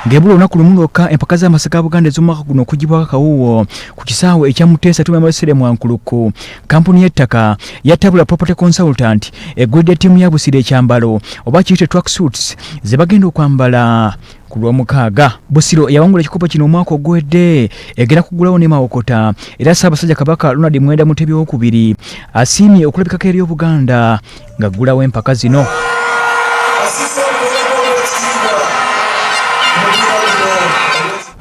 Ng'ebula olunaku lumu lwokka empaka z'amasa ga Buganda ez'omwaka guno okuggyibwako akawuwo ku kisaawe ekya Muteesa Tumemesere Mwankuluku, kampuni y'ettaka ya Tabula Property Consultant egulidde ttiimu ya Busiro ekyambalo oba kiyite tracksuits ze bagenda okwambala ku Lwomukaaga. Busiro yawangula ekikopo kino omwaka oguwedde egenda kuggulawo ne Mawokota era Ssaabasajja Kabaka Ronald Mwenda Mutebi owokubiri asiimye okulabikako eri Obuganda ng'aggulawo empaka zino.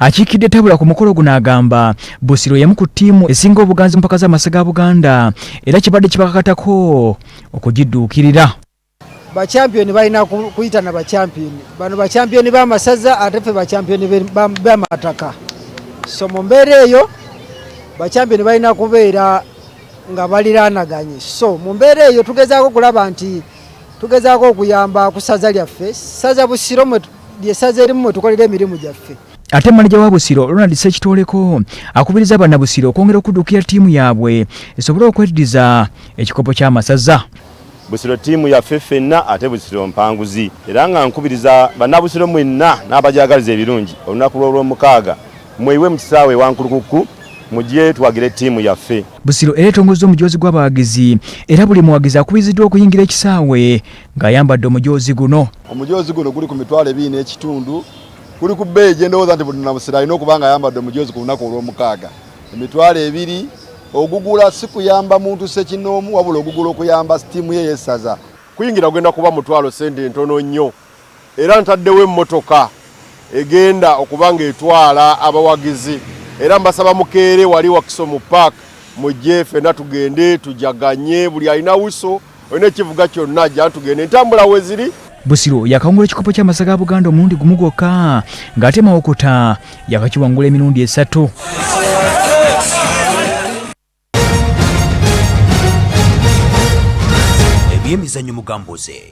Akiikidde Tabula ku mukolo guno agamba Busiro y'emu ku ttiimu esinga obuganzi mu mpaka z'amasa ga Buganda era kibadde kibakakatako okugidduukirira. Bachampiyoni balina kuyita na bachampiyoni bano bachampiyoni b'amasaza ate ffe bachampiyoni b'amataka, so mu mbeera eyo bachampiyoni balina kubeera nga baliraanaganye. So mu mbeera eyo tugezaako okulaba nti tugezaako okuyamba ku ssaza lyaffe, ssaza Busiro ly'essaza erimu mwe tukolera emirimu gyaffe. Ate maneja wa Busiro Ronald Ssekitoleko akubiriza Bannabusiro okwongera okudduukirira ttiimu yaabwe esobole okweddiza ekikopo ky'amasaza. Busiro ttiimu yaffe ffenna ate Busiro mpanguzi era nga nkubiriza Bannabusiro mwenna n'abagyagaliza ebirungi olunaku lw'Olwomukaaga mweyiwe mu kisaawe e Wankulukuku mujje tuwagire ttiimu yaffe. Busiro era etongozza omujoozi gw'abawagizi era buli muwagizi akubiriziddwa okuyingira ekisaawe ng'ayambadde omujoozi guno. Omujoozi guno guli ku 25,000, guli ku bbeeyi gye ndowooza nti buli Munnabusiro alina okuba ng'ayambadde omujoozi ku lunaku Olwomukaaga. 20,000 ogugula si kuyamba muntu ssekinnoomu wabula ogugula okuyamba ttiimu ye ey'essaza. Kuyingira kugenda kuba 5,000, ssente ntono nnyo, era ntaddewo emmotoka egenda okuba ng'etwala abawagizi era mbasaba mukeere wali Wakiso mu park mujje ffenna tugende tujaganye, buli alina wuso olina ekivuga kyonna ajja tugende, entambula weziri. Busiro yakawangula ekikopo ky'amasa ga Buganda omulundi gumu gwokka ng'ate Mawokota yakakiwangula emirundi 3. Ebyemizannyo mugambuze.